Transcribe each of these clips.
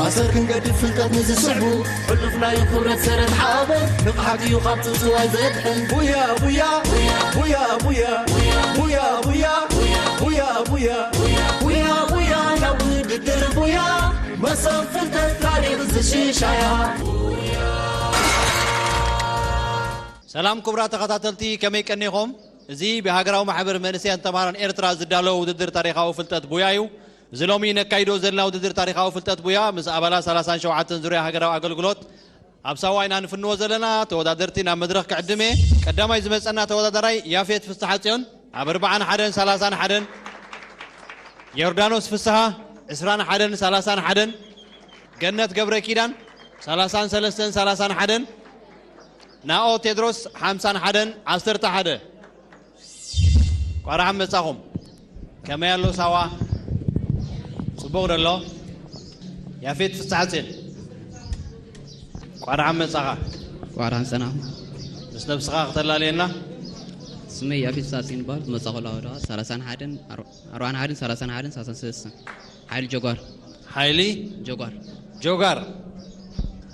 ኣሰር ክንገድፍ ፍልጠት ንዝስዕቡ፣ ሕሉፍ ናይ ክብረት ሰረት ሓበን፣ ንቕሓት እዩ ካብ ጽውጽዋይ ዘድሕን። ቡያ፣ ቡያ፣ ቡያ፣ ቡያ፣ ቡያ፣ ቡያ፣ ቡያ፣ ቡያ፣ ቡያ፣ ቡያ፣ ናብ ውድድር ቡያ፣ መሰብ ፍልጠት ታሪኽ ዝሽሻያ። ሰላም ክቡራት ተኸታተልቲ፣ ከመይ ቀኒኹም? እዚ ብሃገራዊ ማሕበር መንእሰያን ተምሃሮን ኤርትራ ዝዳሎ ውድድር ታሪኻዊ ፍልጠት ቡያ እዩ። እዚ ሎሚ ነካይዶ ዘለና ውድድር ታሪኻዊ ፍልጠት ቡያ ምስ ኣባላት ሰላሳን ሸውዓተን ዙርያ ሃገራዊ ኣገልግሎት ኣብ ሳዋ ኢና ንፍንዎ ዘለና። ተወዳደርቲ ናብ መድረኽ ክዕድም እየ። ቀዳማይ ዝመጸና ተወዳዳራይ ያፌት ፍስሓጽዮን ኣብ ኣርብዓን ሓደን ሰላሳን ሓደን፣ ዮርዳኖስ ፍስሓ ዕስራን ሓደን ሰላሳን ሓደን፣ ገነት ገብረ ኪዳን ሰላሳን ሰለስተን ሰላሳን ሓደን፣ ናኦ ቴድሮስ ሓምሳን ሓደን ዓሰርተ ሓደ። ቋራሓ መጻኹም። ከመይ ኣሎ ሳዋ? ጽቡቕ ደሎ? ያፌት ፍስሓጽዮን። ቋራሓ መጻኻ። ቋራሓ ጸናኹ። ምስ ነብስኻ ክተላልየና? ስመይ ያፌት ፍስሓጽዮን ይበሃል። መጻኹ ላወደዋ ሰላሳን ሓደን፣ ኣርባዓን ሓደን፣ ሰላሳን ሓደን፣ ሰላሳን ሰለስተን። ሓይሊ ጆጓር። ሓይሊ? ጆጓር። ጆጋር።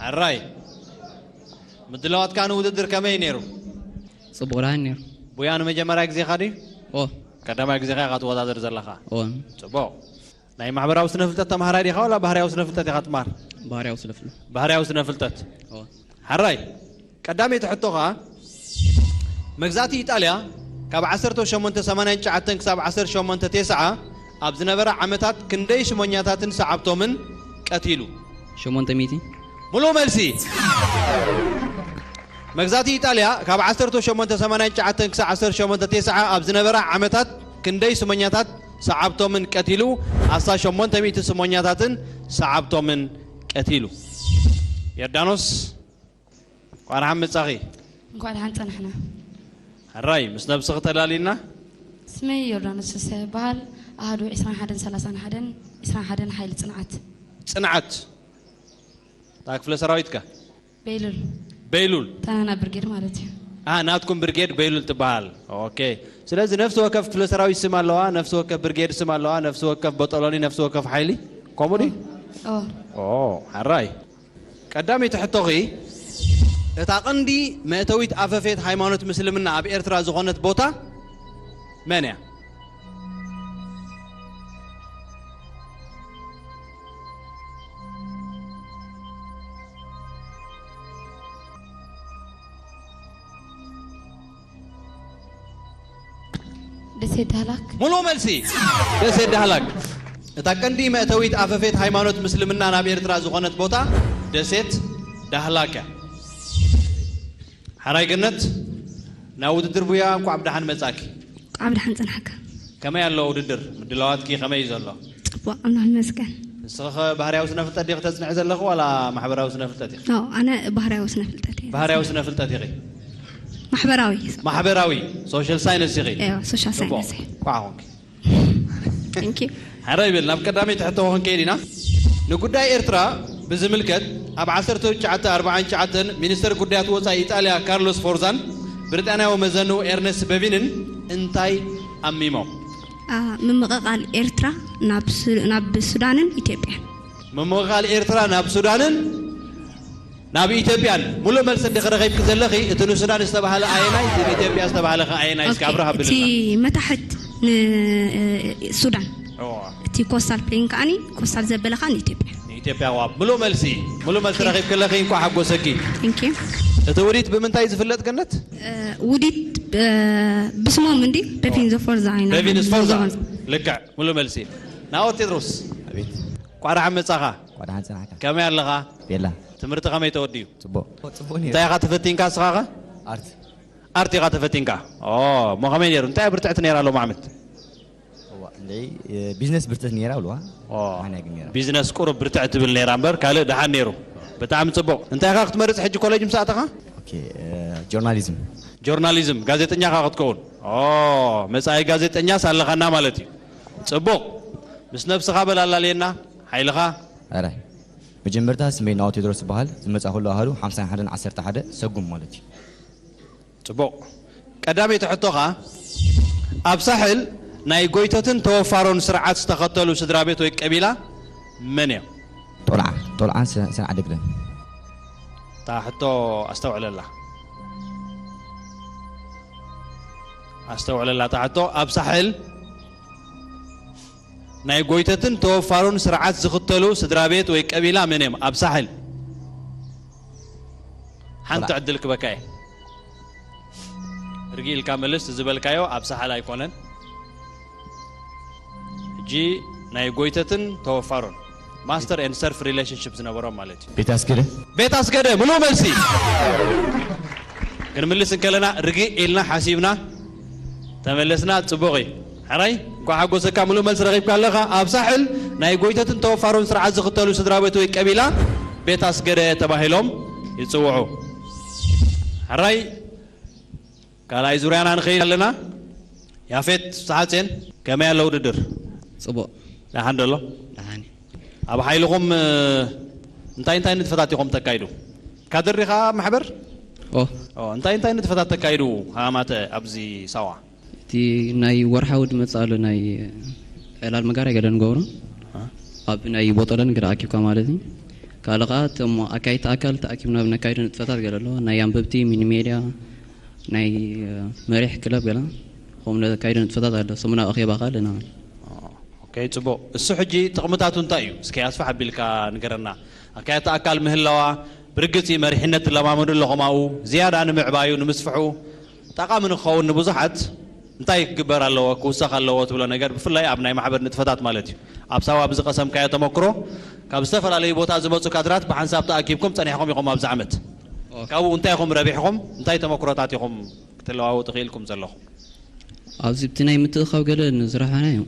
ኣራይ። ምድላዋትካ ንውድድር ከመይ ነይሩ? ጽቡቕ ደሓን ነይሩ። ቡያ ንመጀመርያ ግዜኻ ድዩ? ኦ። ቀዳማይ ግዜኻ ኢኻ ትወዳደር ዘለኻ? ኦ። ጽቡቕ። ናይ ማሕበራዊ ስነ ፍልጠት ተምሃራይ ዲኻ ዋላ ባህርያዊ ስነ ፍልጠት ኢኻ ትማር? ባህርያዊ ስነ ፍልጠት። ባህርያዊ ስነ ፍልጠት። ኦ። ሓራይ። ቀዳመይቲ ሕቶ ኸኣ፣ መግዛእቲ ኢጣልያ ካብ ዓሰርተ ሸሞንተ ሰማንያን ትሽዓተን ክሳብ ዓሰርተ ሸሞንተ ተስዓ ኣብ ዝነበረ ዓመታት ክንደይ ሽሞኛታትን ሰዓብቶምን ቀቲሉ? ሸሞንተ ሚእቲ። ምሉእ መልሲ። መግዛእቲ ኢጣልያ ካብ ዓሰርተ ሸሞንተ ሰማንያን ትሽዓተን ክሳብ ዓሰርተ ሸሞንተ ተስዓ ኣብ ዝነበራ ዓመታት ክንደይ ስሞኛታት ሰዓብቶምን ቀቲሉ? ኣስታት ሸሞንተ ሚእቲ ስሞኛታትን ሰዓብቶምን ቀቲሉ። ዮርዳኖስ፣ እንኳዕ ደሓን መጻኺ። እንኳዕ ደሓን ጸናሕና። ሕራይ፣ ምስ ነብስኺ ተላሊና። ስመይ ዮርዳኖስ ፍስሐ ይበሃል። ኣሃዱ ዕስራን ሓደን ሰላሳን ሓደን፣ ዕስራን ሓደን ሓይሊ ጽንዓት። ጽንዓት። እታ ክፍለ ሰራዊትከ? ቤይሉል። ቤይሉል። ታናና ብርጌድ ማለት እዩ። ኣ፣ ናትኩም ብርጌድ ቤይሉል ትበሃል። ኦኬ። ስለዚ ነፍሲ ወከፍ ክፍለ ሰራዊት ስም ኣለዋ፣ ነፍሲ ወከፍ ብርጌድ ስም ኣለዋ፣ ነፍሲ ወከፍ ቦጦሎኒ፣ ነፍሲ ወከፍ ሓይሊ። ከምኡ ድዩ? ኦ። ኦ፣ ሓራይ። ቀዳመይቲ ሕቶኺ፣ እታ ቀንዲ መእተዊት ኣፈፌት ሃይማኖት ምስልምና ኣብ ኤርትራ ዝኾነት ቦታ መን እያ? ደሴት ዳህላክ። ሙሉእ መልሲ። ደሴት ዳህላክ። እታ ቀንዲ መእተዊት ኣፈፌት ሃይማኖት ምስልምና ናብ ኤርትራ ዝኾነት ቦታ ደሴት ዳህላክ እያ። ሓራይ ገነት፣ ናብ ውድድር ቡያ እንኳዕ ብደሓን መጻኪ። እንኳዕ ብደሓን ጸናሕካ። ከመይ ኣሎ ውድድር? ምድላዋትኪ ከመይ እዩ ዘሎ? ጽቡቕ፣ ኣምላኽ ይመስገን። ንስኺ ኸ ባህርያዊ ስነ ፍልጠት ዲኺ ተጽንዒ ዘለኺ ዋላ ማሕበራዊ ስነ ፍልጠት ኢኺ? ኖ፣ ኣነ ባህርያዊ ስነ ፍልጠት እየ። ባህርያዊ ስነ ፍልጠት ኢኺ? ማሕበራዊ። ማሕበራዊ፣ ሶሻል ሳይንስ ኢኺ? እዮ፣ ሶሻል ጽቡቕ። ሳይንስ እየ። እንኳዕ ኾንኪ። Thank you። ሕራይ በል፣ ናብ ቀዳመይቲ ሕቶ ክንከይድ ኢና። ንጉዳይ ኤርትራ ብዝምልከት፣ ኣብ ዓሰርተ ትሽዓተ ኣርብዓን ትሽዓተን ሚኒስተር ጉዳያት ወጻኢ ኢጣልያ ካርሎስ ፎርዛን ብሪጣንያዊ መዘንኡ ኤርነስት በቪንን እንታይ ኣሚሞም? ኣ፣ ምምቕቓል ኤርትራ ናብ ሱ-፣ ናብ ሱዳንን ኢትዮጵያን። ምምቕቓል ኤርትራ ናብ ሱዳንን ናብ ኢትዮጵያን። ሙሉእ መልሲ እንዲኺ ረኺብኪ ዘለኺ፣ እቲ ንሱዳን ዝተባህለ ኣየናይ፣ እቲ ንኢትዮጵያ ዝተባህለ ከ ኣየናይ? እስኪ ኦኬ፣ ኣብርህ ኣብልና። እቲ መታሕት ን-፣ ሱዳን። እዋ። እቲ ኮስታል ፕሌን ከኣኒ፣ ኮስታል ዘበለ ከኣ ንኢትዮጵያ። ንኢትዮጵያ፣ ዋ። ሙሉእ መልሲ፣ ሙሉእ መልሲ ኦኬ። ረኺብኪ ኣለኺ፣ እንኳዕ ሓጎሰኪ። Thank you። እቲ ውዲት ብምንታይ ዝፍለጥ ገነት? እ፣ ውዲት፣ እ፣ ብስሞም እንዲ፣ በቪን ዘፎርዛ ኢና። በቪን ዘፎርዛ። ልክዕ፣ ሙሉእ መልሲ። ናኦት ቴድሮስ። ኣቤት። እንኳዕ ደሓን መጻኻ። እንኳዕ ደሓን ጸናሕካ። ከመይ ኣለኻ? ቤላ። ትምህርቲ ከመይ ተወዲኡ? ጽቡቕ። ጽቡቕ ነይሩ። እንታይ ኢኻ ተፈቲንካ ንስኻ ኸ? ኣርት። ኣርት ኢኻ ተፈቲንካ? ኦ፣ እሞ ከመይ ነይሩ? እንታይ እያ ብርትዕቲ ነይራ ሎም ዓመት? እዋ፣ እንደይ፣ እ፣ ቢዝነስ ብርትዕቲ ነይራ ብልዋ። ኦ፣ ሓና ግን ነይራ። ቢዝነስ ቁሩብ ብርትዕ ትብል ነይራ እምበር ካልእ ደሓን ነይሩ። ብጣዕሚ ጽቡቕ። እንታይ ኢኻ ክትመርጽ ሕጂ ኮሌጅ ምስ ኣተኻ? ኦኬ፣ እ፣ ጆርናሊዝም። ጆርናሊዝም፣ ጋዜጠኛ ኢኻ ክትከውን። ኦ፣ መጻኢ ጋዜጠኛስ ኣለኻና ማለት እዩ። ጽቡቕ። ምስ ነብስኻ በል ኣላልየና፣ ሓይልኻ። ኣረ፣ መጀመርታ ስመይ ናኦ ቴድሮስ ይበሃል። ዝመጻእኩሉ ኣሃዱ ሓምሳን ሓደን ዓሰርተ ሓደ ሰጉም ማለት እዩ። ጽቡቕ። ቀዳመይቲ ሕቶ ኸኣ፣ ኣብ ሳሕል ናይ ጎይተትን ተወፋሮን ስርዓት ዝተኸተሉ ስድራ ቤት ወይ ቀቢላ መን እዮም? ጦልዓ። ጦልዓን ሰ- ሰንዓደግለን። እታ ሕቶ ኣስተውዕለላ፣ ኣስተውዕለላ። እታ ሕቶ ኣብ ሳሕል ናይ ጎይተትን ተወፋሩን ስርዓት ዝኽተሉ ስድራ ቤት ወይ ቀቢላ መን እዮም? ኣብ ሳሕል ሓንቲ ዕድል ክበካ እየ። ርግእ ኢልካ መልስ ዝበልካዮ ኣብ ሳሕል ኣይኮነን። ሕጂ ናይ ጎይተትን ተወፋሩን ማስተር ኤንድ ሰርፍ ሪሌሽንሽፕ ዝነበሮም ማለት እዩ። ቤት ኣስገደ። ቤት ኣስገደ ምሉእ መልሲ። ክንምልስ እንከለና ርግእ ኢልና ሓሲብና ተመለስና። ጽቡቕ እዩ። ሕራይ እንኳ ሓጎሰካ፣ ምሉእ መልሲ ረኺብካ ኣለኻ። ኣብ ሳሕል ናይ ጎይተትን ተወፋሩን ስርዓት ዝኽተሉ ስድራ ቤት ወይ ቀቢላ ቤት ኣስገደ ተባሂሎም ይጽውዑ። ሕራይ ካልኣይ ዙርያና ንኸይድ ኣለና። ያፌት ሰሓጼን ከመይ ኣሎ ውድድር? ጽቡቕ። ደሓን ደሎ? ደሓን። ኣብ ሓይልኹም እ፣ እንታይ እንታይ ንጥፈታት ኢኹም ተካይዱ? ካድር ዲኻ ኣብ ማሕበር? ኦ ኦ፣ እንታይ እንታይ ንጥፈታት ተካይዱ ሃማተ ኣብዚ ሳዋ? እቲ ናይ ወርሓዊ ዝመጽእ ኣሎ ናይ ዕላል መጋርያ ገለ ንገብሮ ኣብ ናይ ቦጠለን ገለ ኣኪብካ ማለት እዩ። ካልእ ኸዓ እቶም ኣካይድቲ ኣካል ተኣኪብና ብነካይዶ ንጥፈታት ገለ ኣሎ ናይ ኣንበብቲ ሚኒ ሜድያ ናይ መሪሕ ክለብ ገለ ከምኡ ነካይዶ ንጥፈታት ኣሎ ሰሙናዊ ኣኼባ ኸዓ ኣለና። ኦኬ፣ ጽቡቕ። እሱ ሕጂ ጥቕምታቱ እንታይ እዩ? እስኪ ኣስፋሕ ኣቢልካ ንገረና። ኣካያት ኣካል ምህላዋ ብርግጽ መሪሕነት ትለማመዱ ኣለኹም ኣብኡ ዝያዳ ንምዕባዩ ንምስፍሑ ጠቓሚ ንክኸውን ንብዙሓት እንታይ ክግበር ኣለዎ ክውሰኽ ኣለዎ ትብሎ ነገር ብፍላይ ኣብ ናይ ማሕበር ንጥፈታት ማለት እዩ። ኣብ ሳዋ ብዝቐሰምካዮ ተመክሮ ካብ ዝተፈላለዩ ቦታ ዝመፁ ካድራት ብሓንሳብ ተኣኪብኩም ጸኒሕኩም ኢኹም ኣብዚ ዓመት። ካብኡ እንታይ ኢኹም ረቢሕኹም? እንታይ ተመክሮታት ኢኹም ክትለዋወጡ ክኢልኩም ዘለኹም? ኣብዚ ብቲ ናይ ምትእኻብ ገለ ንዝረሓናዮ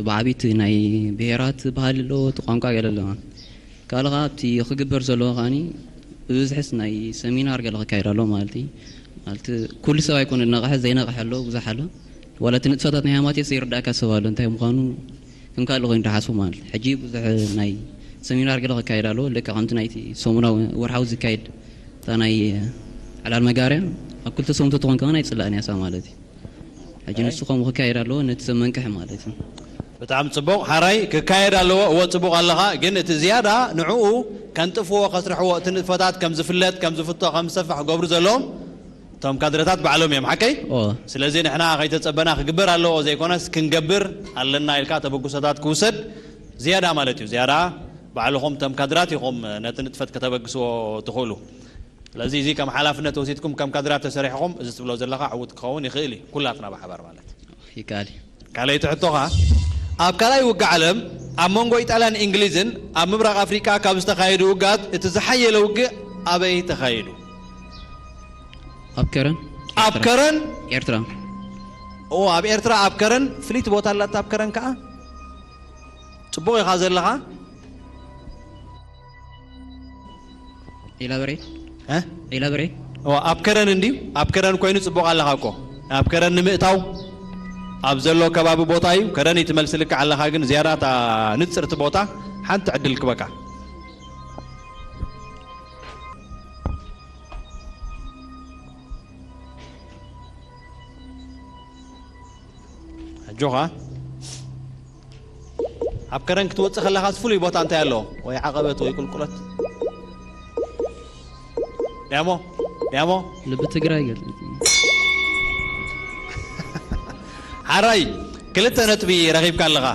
ብዓቢቲ ናይ ብሄራት ባህሊ ኣለዎ እቲ ቋንቋ ገለ ኣለዋ። ካልእ ከዓ ኣብቲ ክግበር ዘለዎ ከዓኒ ብብዝሕስ ናይ ሰሚናር ገለ ክካየድ ኣለዎ ማለት እዩ። ማለት ኩሉ ሰብ ኣይኮነ ነቕሐ ዘይነቕሐ ኣሎ ብዙሕ ኣሎ። ዋላ እቲ ንጥፈታት ናይ ሃማቴስ ዘይርዳእካ ሰብ ኣሎ እንታይ ምዃኑ ከም ካልእ ኮይኑ ዝሓስቡ ማለት እዩ። ሕጂ ብዙሕ ናይ ሰሚናር ገለ ክካየድ ኣለዎ ልክዕ ከምቲ ናይቲ ሰሙናዊ ወርሓዊ ዝካየድ እታ ናይ ዕላል መጋርያ ኣብ ክልተ ሰሙን ተትኾን ከሆን ኣይፅላእን እያ እሳ ማለት እዩ። ሕጂ ንሱ ከምኡ ክካየድ ኣለዎ ነቲ ሰብ መንቅሒ ማለት እዩ። ብጣዕሚ ጽቡቕ ሓራይ ክካየድ ኣለዎ። እወ ጽቡቕ ኣለኻ፣ ግን እቲ ዝያዳ ንዕኡ ከንጥፍዎ ከስርሕዎ እቲ ንጥፈታት ከም ዝፍለጥ ከም ዝፍቶ ከም ዝሰፍሕ ክገብሩ ዘለዎም እቶም ካድረታት ባዕሎም እዮም ሓቀይ። ኦ ስለዚ ንሕና ከይተጸበና ክግበር ኣለዎ ዘይኮነስ ክንገብር ኣለና ኢልካ ተበግሶታት ክውሰድ ዝያዳ ማለት እዩ። ዝያዳ ባዕልኹም እቶም ካድራት ኢኹም ነቲ ንጥፈት ከተበግስዎ ትኽእሉ። ስለዚ እዚ ከም ሓላፍነት ወሲድኩም ከም ካድራት ተሰሪሕኹም እዚ ትብሎ ዘለኻ ዕዉት ክኸውን ይኽእል እዩ። ኩላትና ብሓባር ማለት እዩ። ይከኣል እዩ። ካልኣይቲ ሕቶኻ ኣብ ካልኣይ ውግእ ዓለም ኣብ መንጎ ኢጣልያን እንግሊዝን ኣብ ምብራቕ ኣፍሪቃ ካብ ዝተኻየዱ ውግኣት እቲ ዝሓየለ ውግእ ኣበይ ተኻየዱ? ኣብ ከረን ኣብ ከረን ኤርትራ ኦ ኣብ ኤርትራ ኣብ ከረን ፍልይቲ ቦታ ኣላታ ኣብ ከረን ከዓ ጽቡቕ ኢኻ ዘለኻ። ኢላበሬ እ? ኢላበሬ ኦ ኣብ ከረን እንድዩ ኣብ ከረን ኮይኑ ጽቡቕ ኣለኻ እኮ። ኣብ ከረን ንምእታው ኣብ ዘሎ ከባቢ ቦታ እዩ። ከረን እዩ ትመልሲ ልክዕ ኣለኻ፣ ግን ዝያዳ እታ ንጽርቲ ቦታ ሓንቲ ዕድል ክበካ። ኣጆኻ ኣብ ከረን ክትወፅእ ከለኻስ ፍሉይ ቦታ እንታይ ኣለዎ? ወይ ዓቐበት ወይ ቁልቁለት? ያሞ ያሞ ልቢ ትግራይ ገለ ሓራይ ክልተ ነጥቢ ረኺብካ ኣለኻ።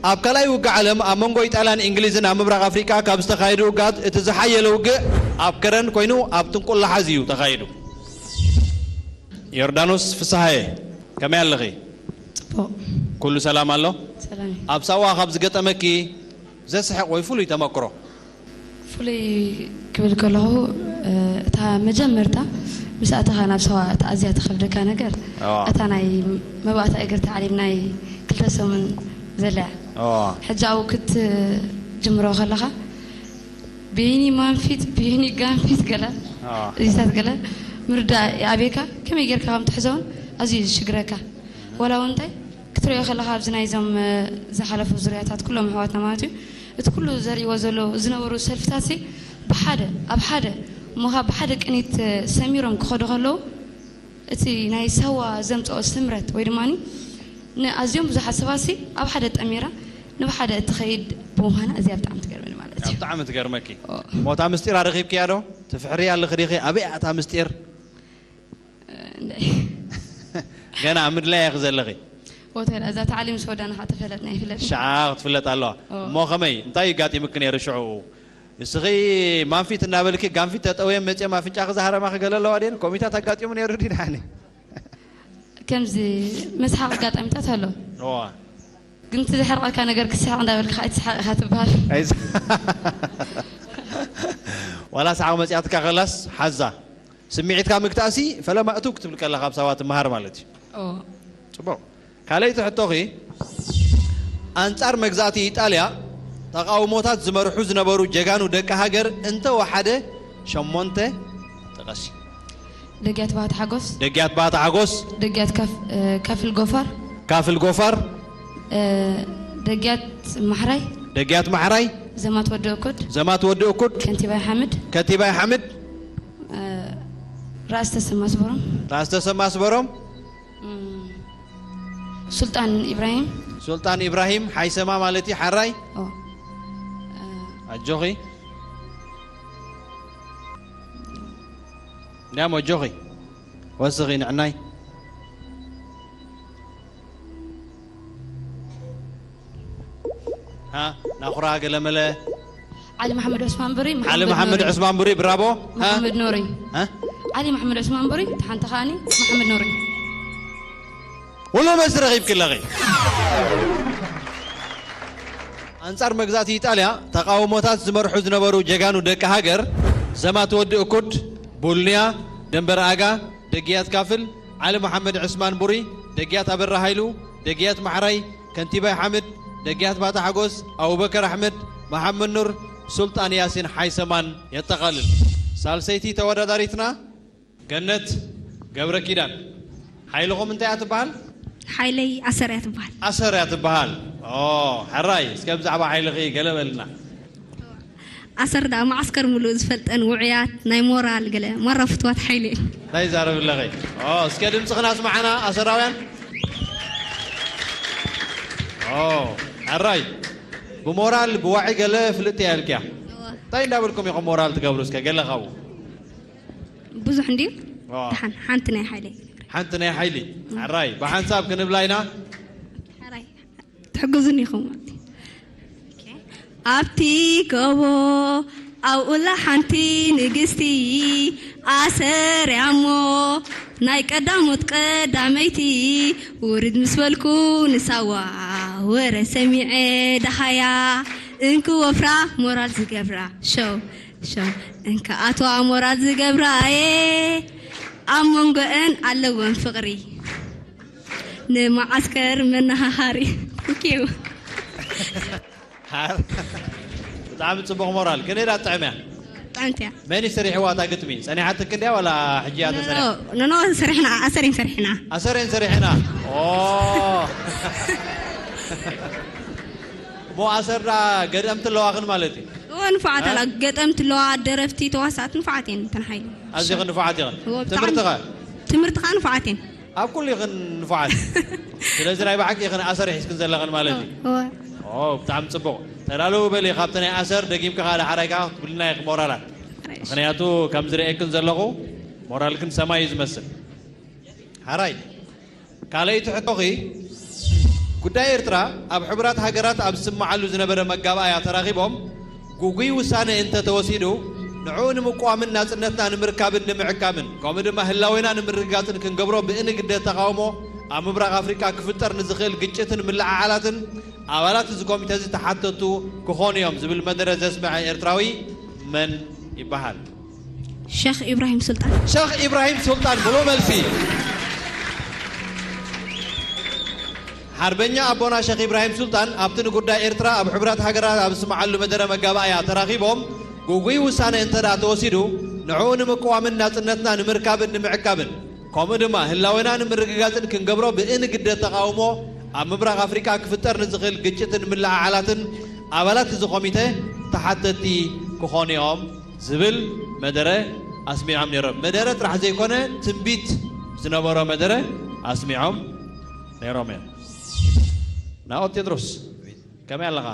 ኣብ ካልኣይ ውግእ ዓለም ኣብ መንጎ ኢጣልያን እንግሊዝን ኣብ ምብራቕ ኣፍሪቃ ካብ ዝተኻየዱ ውግኣት እቲ ዝሓየለ ውግእ ኣብ ከረን ኮይኑ ኣብ ጥንቁላሓዝ እዩ ተኻይዱ። ዮርዳኖስ ፍስሃየ ከመይ ኣለኺ? ጽቡቕ ኩሉ ሰላም ኣሎ? ሰላም እዩ። ኣብ ሳዋ ካብ ዝገጠመኪ ዘስሕቕ ወይ ፍሉይ ተመክሮ? ፍሉይ ክብል ከለኹ እ፣ እታ መጀመርታ ምስ ኣተኻ ናብ ሳዋ እታ ኣዝያ ትኸብደካ ነገር ኣዋ። እታ ናይ መባእታ እግር ተዓሊም ናይ ክልተ ሰሙን ዘለያ ኣዋ። ሕጂ ኣብኡ ክትጅምሮ ከለኻ ብይኒ ማንፊት ብይኒ ጋንፊት ገለ ኣዋ። እዚታት ገለ ምርዳእ ይኣብየካ። ከመይ ጌርካ ከም ትሕዞ እውን ኣዝዩ እዩ ዝሽግረካ። ወላ እውን እንታይ ክትሪኦ ከለኻ ኣብዚ ናይዞም እ፣ ዝሓለፉ ዙርያታት ኩሎም ኣሕዋትና ማለት እዩ እቲ ኩሉ ዘርእዎ ዘለዉ ዝነበሩ ሰልፍታት ሲ ብሓደ ኣብ ሓደ እሞ ኸዓ ብሓደ ቅኒት እ፣ ሰሚሮም ክኸዱ ከለዉ እቲ ናይ ሳዋ ዘምፅኦ ስምረት ወይ ድማ ንኣዝዮም ብዙሓት ሰባት ሲ ኣብ ሓደ ጠሚራ ንብሓደ እትኸይድ ብምዃና እዚኣ ብጣዕሚ ትገርመኒ ማለት ብጣዕሚ ትገርመኪ። ኦ። እሞ እታ ምስጢር ኣረኺብክያ ዶ? ትፍሕርያ ኣለኺ ዲኺ? ኣበይ እያ እታ ምስጢር? እንደ ገና ኣብ ምድላይ ኢኺ ዘለኺ። ሆቴል እዛ ታዕሊም ሶዳን ኻ ተፈለጥና ይፍለጥ። ሽዓ ክትፍለጥ ኣለዋ። ኦ። እሞ ከመይ? እንታይ ይጋጢምክን ነይሩ ሽዑ? እስኺ ማንፊት እናበልኪ ጋንፊት ተጠውየን መፅየን ኣፍንጫኺ ዝሃረማኺ ገለ ኣለዋ ድየን? ኮሚታት ኣጋጢሙ ነይሩ ድዩ ደሓኒ? ከምዚ መስሓቕ ኣጋጣሚታት ኣሎ። እዋ። ግን እቲ ዘሕርቐካ ነገር ክስሕቕ እንዳበልካ ኣይትስሓቕ ኢኻ ትበሃል። ኣይስ- ዋላ ሰሓቕ መፅያትካ ከላስ ሓዛ። ስምዒትካ ምግታእሲ ፈለማ እትው ክትብል ከለኻ ኣብ ሰባት ትመሃር ማለት እዩ። ኦ። ፅቡቕ። ካልኣይቲ ሕቶኺ፣ ኣንጻር መግዛእቲ ኢጣልያ ተቓውሞታት ዝመርሑ ዝነበሩ ጀጋኑ ደቂ ሃገር እንተወሓደ ሸሞንተ ጥቐሲ። ደግያት ባህታ ሓጎስ፣ ደግያት ባህታ ሓጎስ፣ ደግያት ካፍ- እ፣ ካፍል ጎፋር፣ ካፍል ጎፋር፣ እ፣ ደግያት ማሕራይ፣ ደግያት ማሕራይ፣ ዘማት ወዲ እኩድ፣ ዘማት ወዲ እኩድ፣ ከንቲባይ ሓምድ፣ ከቲባይ ሓምድ፣ እ፣ ራእሲ ተሰማ ኣስበሮም፣ ራእሲ ተሰማ ኣስበሮም፣ እም፣ ሱልጣን ኢብራሂም። ሱልጣን ኢብራሂም ሓይሰማ ማለት እዩ። ሓራይ ኦ። ኣጆኺ እንዲያም ኣጆኺ ወስኺ ንዕናይ ሃ ናኹራ ገለመለ ዓሊ መሓመድ ዑስማን ብሪ፣ ዓሊ መሓመድ ዑስማን ብሪ ብራቦ። ሃ? መሓመድ ኖሪ። ሃ? ዓሊ መሓመድ ዑስማን ብሪ፣ ሓንቲ ኸዓኒ መሓመድ ኖሪ። ውሎ መስ ረኺብኪ ኣለኺ። ኣንጻር መግዛእቲ ኢጣልያ ተቓውሞታት ዝመርሑ ዝነበሩ ጀጋኑ ደቂ ሃገር ዘማት ወዲ እኩድ፣ ቡልንያ፣ ደንበር ኣጋ፣ ደግያት ካፍል፣ ዓሊ መሓመድ ዕስማን ቡሪ፣ ደግያት ኣበራ ሃይሉ፣ ደግያት ማሕራይ፣ ከንቲባይ ሓምድ፣ ደግያት ባታ ሓጎስ፣ ኣቡበከር ኣሕመድ፣ መሓመድ ኑር፣ ሱልጣን ያሲን ሓይሰማን የጠቓልል። ሳልሰይቲ ተወዳዳሪትና ገነት ገብረ ኪዳን። ሓይልኹም እንታይ እያ ትበሃል? ሓይለይ ኣሰር እያ ትበሃል። ኣሰር እያ ትበሃል። ኦ፣ ሕራይ፣ እስከ ብዛዕባ ሓይልኺ ገለ በልና። ኣሰር ደኣ መዓስከር ሙሉእ ዝፈልጠን ውዑያት ናይ ሞራል ገለ ማራ ፍትዋት ሓይሊ እየን። እንታይ ይዛረብ ኣለኺ? ኦ፣ እስከ ድምፅኽን ኣስማዕና ኣሰራውያን። ኦ፣ ሕራይ፣ ብሞራል ብዋዒ ገለ ፍልጥ እያ ኢልክያ። እንታይ እንዳበልኩም ኢኹም ሞራል ትገብሩ? እስከ ገለ ካብኡ። ብዙሕ እንድዩ። ዋ። ደሓን ሓንቲ ናይ ሓይለይ። ሓንቲ ናይ ሓይሊ። ሕራይ፣ ብሓንሳብ ክንብላ ኢና። ሕራይ ትሕግዙኒ ኢኹም ኣብቲ። ኣብቲ ጎቦ ኣብኡላ ሓንቲ ንግስቲ ኣሰርያሞ ናይ ቀዳሞት ቀዳመይቲ ውርድ ምስ በልኩ ንሳዋ ወረ ሰሚዐ ደሃያ እንክ ወፍራ ሞራል ዝገብራ ሸው ሸው እንክ ኣትዋ ሞራል ዝገብራ እየ ኣብ መንጎአን ኣለወን ፍቕሪ ንመዓስከር መነሃሃሪ ኦኬ። ሓር- ብጣዕሚ ፅቡቕ ሞራል። ግን ኢዳ ጥዕም እያ። ጥዕምቲ እያ። መን እዩ ሰሪሕዋ እታ ግጥሚ? ፀኒሓትክ እንድያ ዋላ ሕጂ እያ ተሰሪሓ? ኖኖ ሰሪሕና ኣሰሪን ሰሪሕና። ኣሰሬን ሰሪሕና። ኦ። እሞ ኣሰር ዳ ገጠምቲ ኣለዋኽን ማለት እዩ። እወ ንፉዓት ኣላ ገጠምቲ ኣለዋ ደረፍቲ ተዋሳእቲ ንፉዓት እየን እተን ሓይሊ። ኣዚኽን ንፉዓት ኢኽን። እወ፣ ብጣዕሚ። ትምህርቲ ኸ? ትምህርቲ ከዓ ንፉዓት እየን። ኣብ ኩሉ ኢኽን ንፉዓት። ስለዚ ናይ ብሓቂ ኢኽን ኣሰር ሒዝክን ዘለኽን ማለት እዩ። እወ። ኦ ብጣዕሚ ፅቡቕ። ተዳለዉ በሊ ካብቲ ናይ ኣሰር ደጊምካ ከዓ ዳሕራይ ከዓ ክትብልና ኢኺ ሞራላት። ምኽንያቱ ከም ዝርእየክን ዘለኹ ሞራልክን ሰማይ እዩ ዝመስል። ሓራይ ካልኣይቲ ሕቶኺ ጉዳይ ኤርትራ ኣብ ሕቡራት ሃገራት ኣብ ዝስምዓሉ ዝነበረ መጋባእያ ተራኺቦም ግጉይ ውሳነ እንተተወሲዱ ንዕኡ ንምቅዋምን ናጽነትና ንምርካብን ንምዕቃብን ከምኡ ድማ ህላዌና ንምርግጋጽን ክንገብሮ ብእንግደ ተቓውሞ ኣብ ምብራቕ ኣፍሪቃ ክፍጠር ንዝኽእል ግጭትን ምልዕዓላትን ኣባላት እዚ ኮሚተ እዚ ተሓተቱ ክኾኑ እዮም ዝብል መደረ ዘስምዐ ኤርትራዊ መን ይበሃል? ሸኽ ኢብራሂም ሱልጣን። ሸኽ ኢብራሂም ሱልጣን ብሎ መልሲ። ሓርበኛ ኣቦና ሸኽ ኢብራሂም ሱልጣን ኣብቲ ንጉዳይ ኤርትራ ኣብ ሕቡራት ሃገራት ኣብ ዝስምዓሉ መደረ መጋባእያ ተራኺቦም ግጉይ ውሳነ እንተ ደኣ ተወሲዱ ንዕኡ ንምቅዋምን ናጽነትና ንምርካብን ንምዕቃብን ከምኡ ድማ ህላዌና ንምርግጋጽን ክንገብሮ ብእንግደ ተቓውሞ ኣብ ምብራቕ ኣፍሪቃ ክፍጠር ንዝኽእል ግጭትን ምልዕዓላትን ኣባላት እዚ ኮሚተ ተሓተቲ ክኾኑ እዮም ዝብል መደረ ኣስሚዖም ነይሮም። መደረ ጥራሕ ዘይኮነ ትንቢት ዝነበሮ መደረ ኣስሚዖም ነይሮም እዮም። ናኦት ቴድሮስ ከመይ ኣለኻ?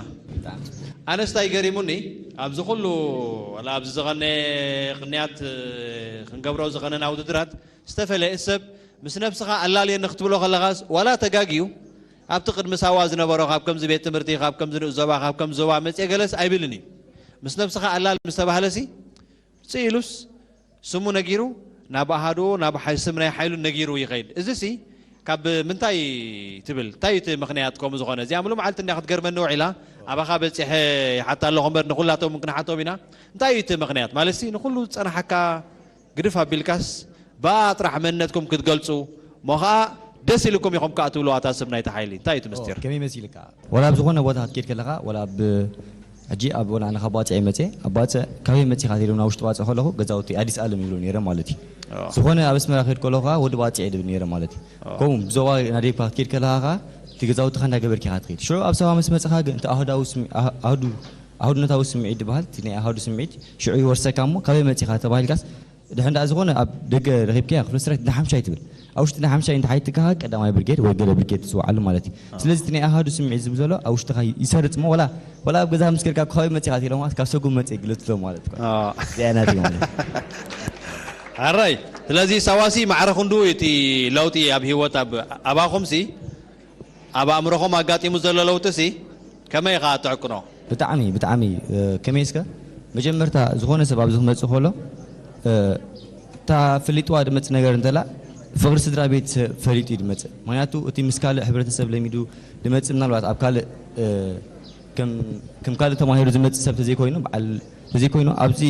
ኣነስ እንታይ ገሪሙኒ፣ ኣብዚ ኩሉ፣ ዋላ ኣብዚ ዝቐነ ቅንያት፣ እ፣ ክንገብሮ ዝቐነና ውድድራት፣ ዝተፈለየ ሰብ ምስ ነብስኻ ኣላልየኒ ክትብሎ ከለኻስ፣ ዋላ ተጋግዩ፣ ኣብቲ ቅድሚ ሳዋ ዝነበሮ፣ ካብ ከምዚ ቤት ትምህርቲ፣ ካብ ከምዚ ንኡስ ዞባ፣ ካብ ከምዚ ዞባ መጽየ ገለስ ኣይብልን እዩ። ምስ ነብስኻ ኣላል ምስ ተባህለሲ፣ ስቕ ኢሉስ ስሙ ነጊሩ፣ ናብ ኣሃዱ፣ ናብ ሓይ-፣ ስም ናይ ሓይሉ ነጊሩ ይኸይድ። እዚሲ ካብ ምንታይ ትብል? እንታይ እዩ እቲ ምኽንያት ከምኡ ዝኾነ? እዚኣ ሙሉ መዓልቲ እንድያ ክትገርመኒ ውዒላ። ኣባኻ በጺሐ ይሓታ ኣለኹ እምበር ንኹላቶም እውን ክንሓቶም ኢና። እንታይ እዩ እቲ ምኽንያት? ማለትሲ ንኹሉ ዝጸናሓካ ግድፍ ኣቢልካስ ብኣ ጥራሕ መንነትኩም ክትገልጹ፣ እሞ ኸኣ ደስ ኢልኩም ኢኹም ከኣ ትብልዋ እታ ስም ናይቲ ሓይሊ። እንታይ እዩ እቲ ምስጢር? ከመይ መሲልካ? ወላ ኣብ ዝኾነ ቦታ ክትከይድ ከለኻ፣ ወላ ኣብ፣ ሕጂ ኣብ፣ ወላ ኣነ ካብ ባጽዕ እየ መጽየ፣ ኣብ ባጽዕ ካበይ መጺኻ ተይሎም ናብ ውሽጢ ባጽዕ ከለኹ፣ ገዛውቲ ኣዲስ ኣለም ይብሉ ነይረ ማለት እዩ። ኣዎ። ዝኾነ ኣብ ኣስመራ ክሄድ ከለኹ ከኣ ወዲ ባጽዕ ይብል ነይረ ማለት እዩ። ኣዎ። ከምኡ ብዞባ ናዴብካ ክትከይድ ከለኻ ከኣ፣ እቲ ገዛውትኻ እንዳገበርካ ኢኻ ትኸይድ። ሽዑ ኣብ ሰባ ምስ መጻኻ ግን፣ እቲ ኣህዳዊ ስምዒ-፣ ኣህ-፣ ኣህዱ-፣ ኣህዱነታዊ ስምዒት ዝበሃል፣ እቲ ናይ ኣሃዱ ስምዒት ሽዑ ይወርሰካ እሞ፣ ካበይ መጺኻ ተባሂልካስ፣ ድሕን ደኣ ዝኾነ ኣብ ደገ ረኺብካያ ክፍለ ስራሕ እንዳ ሓምሻይ ትብል። ኣብ ውሽጢ እንዳ ሓምሻይ እንተ ሓይትካ ቀዳማይ ብርጌድ ወይ ገለ ብርጌድ ትጽውዓሉ ማለት እዩ። ኣዎ። ስለዚ እቲ ናይ ኣሃዱ ስምዒት ዝብል ዘሎ ኣብ ውሽጥኻ ይሰርጽ እሞ፣ ወላ፣ ወላ ኣብ ገዛ ምስ ከድካ፣ "ካብ ካበይ መጺኻ?" ኢሎም፣ "ካብ ሰጉም መጺኤ" ግለጽሎም ማለት እኮ። ኣዎ። እዚኣ ናትካ ማለት። ሕራይ። ስለዚ ሳዋሲ ማዕረ ክንዱ እቲ ለውጢ ኣብ ህይወት ኣብ-፣ ኣባኹምሲ ኣብ ኣእምሮኹም ኣጋጢሙ ዘሎ ለውጢሲ ከመይ ኢኻ ትዕቅኖ? ብጣዕሚ፣ ብጣዕሚ፣ እ፣ ከመይ እስከ? መጀመርታ ዝኾነ ሰብ ኣብዚ ክመጽእ ከሎ፣ እ፣ እታ ፈሊጥዋ ዝመጽእ ነገር እንተላ፣ ፍቕሪ ስድራ ቤት ፈሊጡ እዩ ዝመጽእ። ምኽንያቱ እቲ ምስ ካልእ ሕብረተሰብ ለሚዱ ዝመጽእ፣ ምናልባት ኣብ ካልእ፣ እ፣ ከም፣ ከም ካልእ ተማሂሩ ዝመጽእ ሰብ ተዘይኮይኑ፣ በዓል ተዘይኮይኑ፣ ኣብዚ፣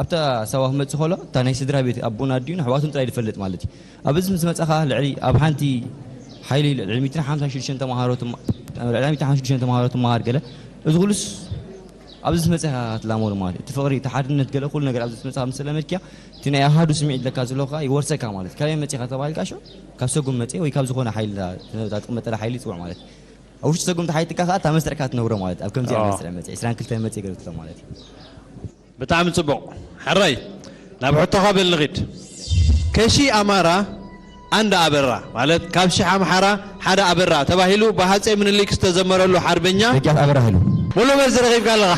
ኣብታ ሳዋ ክመጽእ ከሎ፣ እታ ናይ ስድራ ቤት ኣቦን ኣዲኡን ኣሕዋቱን ጥራይ ዝፈልጥ ማለት እዩ። ኣብዚ ምስ መጻኻ ልዕሊ፣ ኣብ ሓንቲ ሓይሊ ልዕሊ ሚእትን ሓምሳን ሽዱሽተን ተማሃሮ ትማ-፣ ልዕሊ ሚእትን ሓምሳን ሽዱሽተን ተማሃሮ ትመሃር ገለ፣ እዚ ኩሉስ ኣብዚ ምስ መጻኻ ክትላመዶ ማለት እዩ። እቲ ፍቕሪ፣ እቲ ሓድነት ገለ ኩሉ ነገር ኣብዚ ምስ መጻኻ ምስ ተለመድክያ፣ እቲ ናይ ኣሃዱ ስምዒት ለካ ዘለካ ይወርሰካ ማለት እዩ። ካበይ መጺኻ ተባሂልካ ሽዑ፣ ካብ ሰጉም መጺኤ ወይ ካብ ዝኾነ ሓይሊ፣ እታ ትቕመጠላ ሓይሊ ይጽውዕ ማለት እዩ። ኣብ ውሽጢ ሰጉም ተሓይጥካ ከኣ እታ መስርዕካ ትነብሮ ማለት እዩ። ኣብ ከምዚኣ ኣዎ። መስርዕ መጺኤ፣ ዕስራን ክልተን መጺኤ ገለ ትብሎ ማለት እዩ። ብጣዕሚ ጽቡቕ። ሕራይ፣ ናብ ሕቶኻ በል ንኺድ። ከሺ ኣማራ ኣንድ ኣበራ፣ ማለት ካብ ሽሕ ኣምሓራ ሓደ ኣበራ ተባሂሉ ብሃጸይ ምኒልክ ዝተዘመረሉ ሓርበኛ ደጃት ኣበራ ሃይሉ። ሙሉእ መልሲ ረኺብካ ኣለኻ።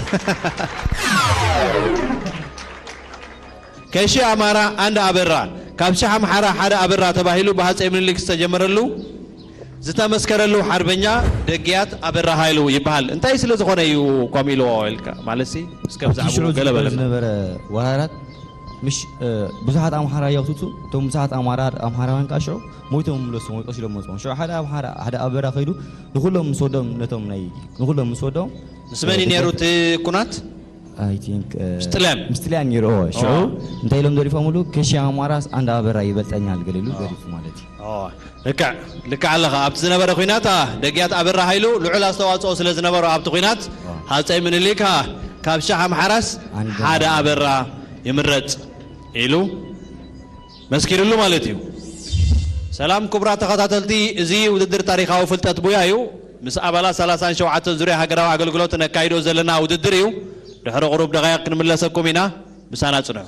ከሺ ኣማራ ኣንድ ኣበራ፣ ካብ ሽሕ ኣምሓራ ሓደ ኣበራ ተባሂሉ ብሃጸይ ምኒልክ ዝተጀመረሉ ዝተመስከረሉ ሓርበኛ ደግያት ኣበራ ሃይሉ ይበሃል። እንታይ ስለ ዝኾነ እዩ ከምኡ ኢልዎ ኢልካ? ማለትሲ፣ እስከ ኣብቲ ብዛዕባኡ ሽዑ ገለ ዝግበር በለና። ዝነበረ ወራራት፣ ምሽ፣ እ፣ ብዙሓት ኣምሓራ የኽትቱ፣ እቶም ብዙሓት ኣምሓራ-፣ ኣምሓራውያን ከኣ ሽዑ ሞይቶም ይምለሱ፣ ወይ ቀሲሎም መጽኦም። ሽዑ ሓደ ኣምሓራ፣ ሓደ ኣበራ ከይዱ ንኹሎም ምስ ወዶም፣ ነቶም ናይ፣ ንኹሎም ምስ ወዶም፣ ምስ መን እዩ እ፣ ነይሩ እቲ ኩናት? I think፣ እ፣ ምስ ጥልያን። ምስ ጥልያን ነይሩ፣ እዎ። ሽዑ ኣዎ። እንታይ ኢሎም ደሪፎምሉ? "ከሺ ኣማራስ ኣንድ ኣበራ ይበልጠኛል" ገለ ኢሉ ኣዎ። ደሪፉ ማለት እዩ። ኣዎ። ልክዕ፣ ልክዕ ኣለኻ። ኣብቲ ዝነበረ ኲናት፣ ኣ፣ ደግያት ኣበራ ሃይሉ ልዑል ኣስተዋጽኦ ስለ ዝነበሮ ኣብቲ ኲናት፣ ኣዎ። ሃጸይ ምኒልክ፣ ኣ፣ "ካብ ሽሕ ኣምሓራስ ኣንድ ሓደ ኣበራ ኣበራ ይምረጽ" ኢሉ መስኪርሉ ማለት እዩ። ሰላም ክቡራት ተኸታተልቲ፣ እዚ ውድድር ታሪኻዊ ፍልጠት ቡያ እዩ። ምስ ኣባላት ሰላሳን ሸውዓተን ዙርያ ሃገራዊ ኣገልግሎት ነካይዶ ዘለና ውድድር እዩ። ድሕሪ ቁሩብ ደቓይቕ ክንምለሰኩም ኢና። ምሳና ጽንሑ።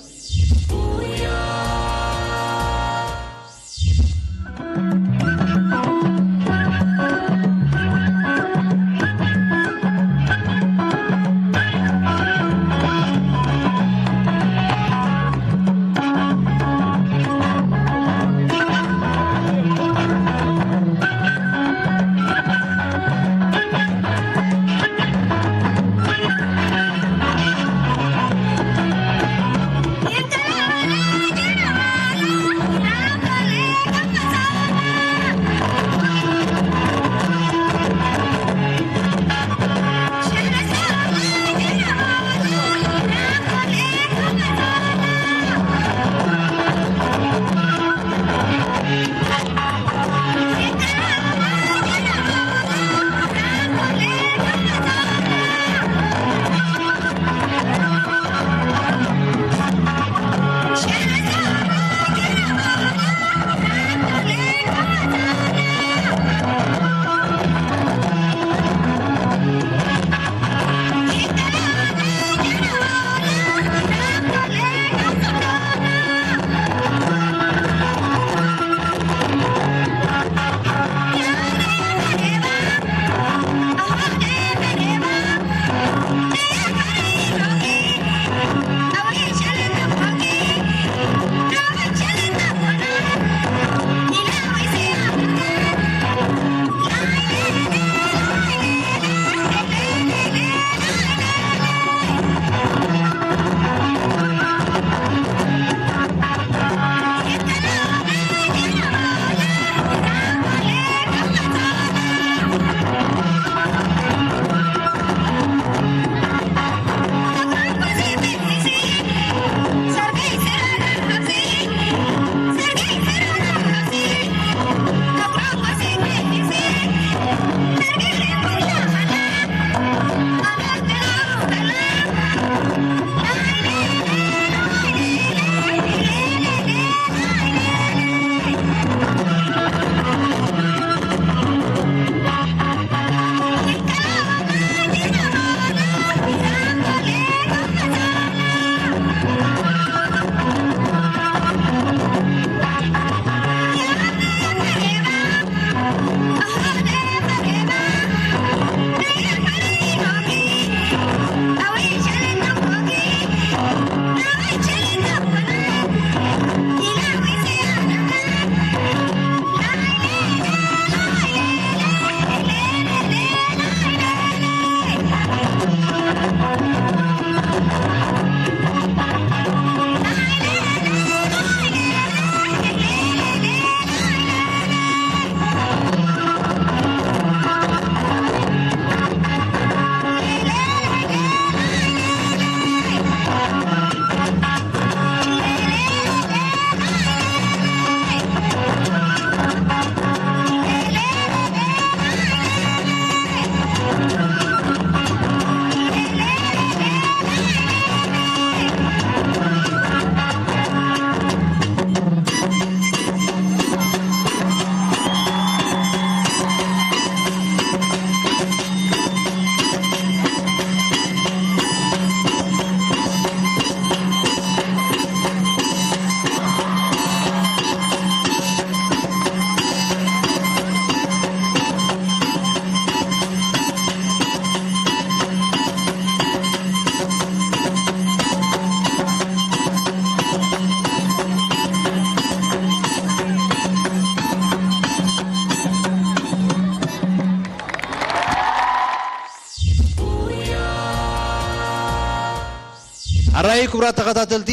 ኣይ ክቡራት ተኸታተልቲ፣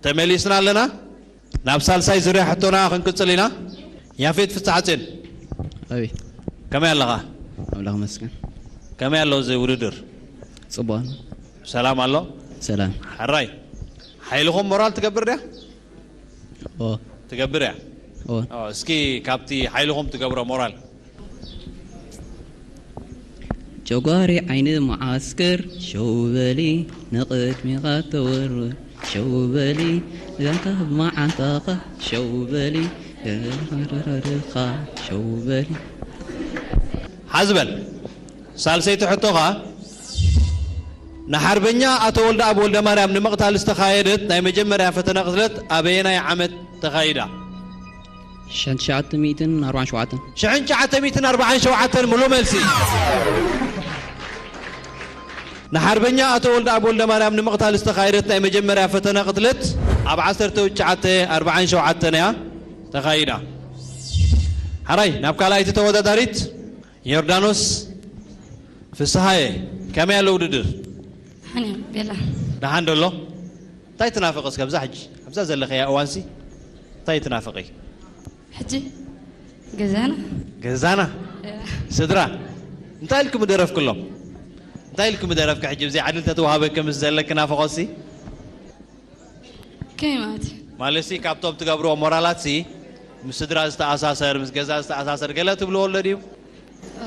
ተመሊስና ኣለና። ናብ ሳልሳይ ዙርያ ሕቶና ክንቅጽል ኢና። ያፌት ፍስሓጽዮን፣ ኣቤት። ከመይ ኣለኻ? ኣምላኽ መስገን። ከመይ ኣሎ እዚ ውድድር? ጽቡቕ። ሰላም ኣሎ? ሰላም። ሕራይ። ሓይልኹም ሞራል ትገብር ድያ? ኦ። ትገብር እያ? ኦ። ኦ፣ እስኪ ካብቲ ሓይልኹም ትገብሮ ሞራል። ጨጓሪ ዓይኒ መዓስከር ሸው በሊ ንቕድሚኻ ተወርወር ሸው በሊ ጋንታ መዓንጣኻ ሸው በሊ ገረኻ ሸው በሊ። ሓዝበል ሳልሰይቲ ሕቶኻ ንሓርበኛ ኣቶ ወልደኣብ ወልደማርያም ንምቕታል ዝተኻየደት ናይ መጀመርያ ፈተነ ቅትለት ኣበየናይ ዓመት ተኻይዳ? ሽሕን ትሽዓተ ሚእትን ኣርባዓን ሸውዓተን። ሽሕን ትሽዓተ ሚእትን ኣርባዓን ሸውዓተን ምሉእ መልሲ። ንሓርበኛ ኣቶ ወልደኣብ ወልደማርያም ንምቕታል ዝተኻየደት ናይ መጀመርያ ፈተነ ቅትለት ኣብ ዓሰርተ ትሽዓተ ኣርባዓን ሸውዓተን እያ ተኻይዳ። ሓራይ ናብ ካልኣይቲ ተወዳዳሪት ዮርዳኖስ ፍስሃየ፣ ከመይ ኣሎ ውድድር? ደሓን እየ፣ ቤላ። ደሓን ዶ ኣሎ? እንታይ ትናፍቂ እስከ ኣብዛ ሕጂ፣ ኣብዛ ዘለኽያ እዋንሲ እንታይ ትናፍቂ? ሕጂ ገዛና። ገዛና? እያ። ስድራ? እንታይ ኢልኪ ምደረፍክሎም? እንታይ ኢልኪ ምደረፍኪ ሕጂ ብዘይ ዓድል ተተዋህበኪ ምስ ዘለኪ ናፍቖትሲ? ከመይ ማለት እዩ? ማለትሲ ካብቶም ትገብርዎ ሞራላትሲ ምስ ስድራ ዝተኣሳሰር፣ ምስ ገዛ ዝተኣሳሰር ገለ ትብልዎ ኣሎ ድዩ? እ።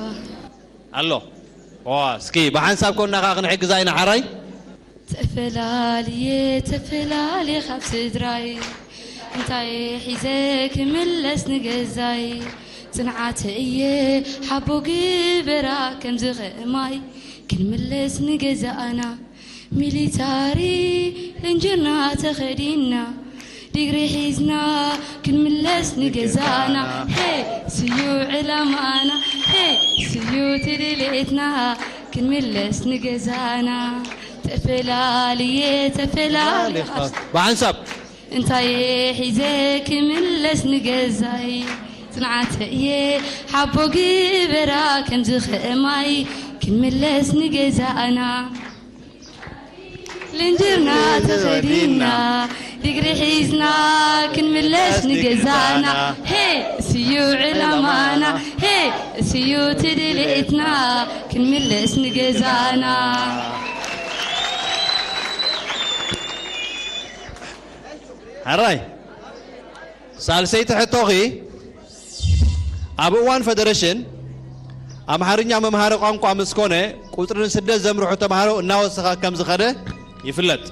ኣሎ። ዋ፣ እስኪ ብሓንሳብ ኮንና ኸዓ ክንሕግዛ ኢና ሓራይ። ተፈላልየ፣ ተፈላልየ ካብ ስድራይ፣ እንታይ ሒዘ ክምለስ ንገዛይ? ጽንዓት እየ ሓቦ ግበራ ከምዚ ኸማይ፣ ክንምለስ ንገዛና። ሚሊታሪ ለንጀርና ተኸዲና፣ ዲግሪ ሒዝና ክንምለስ ንገዛና። ሄ ስዩ ዕላማና፣ ሄ ስዩ ትድሌትና፣ ክንምለስ ንገዛና። ተፈላልየ፣ ተፈላልየ ብሓንሳብ። እንታይ ሒዘ ክምለስ ንገዛይ? ጽንዓት እየ ሓቦ ግበራ ከምዚ ኸማይ፣ ክንምለስ ንገዛና። ልንጅርና ተኸዲና፣ ዲግሪ ሒዝና፣ ክንምለስ ንገዛና። ሄ ስዩ ዕላማና፣ ሄ ስዩ ትድሌትና፣ ክንምለስ ንገዛና። ሕራይ። ሳልሰይቲ ሕቶኺ፣ ኣብ እዋን ፈደረሽን ኣምሓርኛ መምሃሪ ቋንቋ ምስ ኮነ፣ ቁጽሪ ንስደት ዘምርሑ ተምሃሮ እናወሰኸ ከም ዝኸደ ይፍለጥ።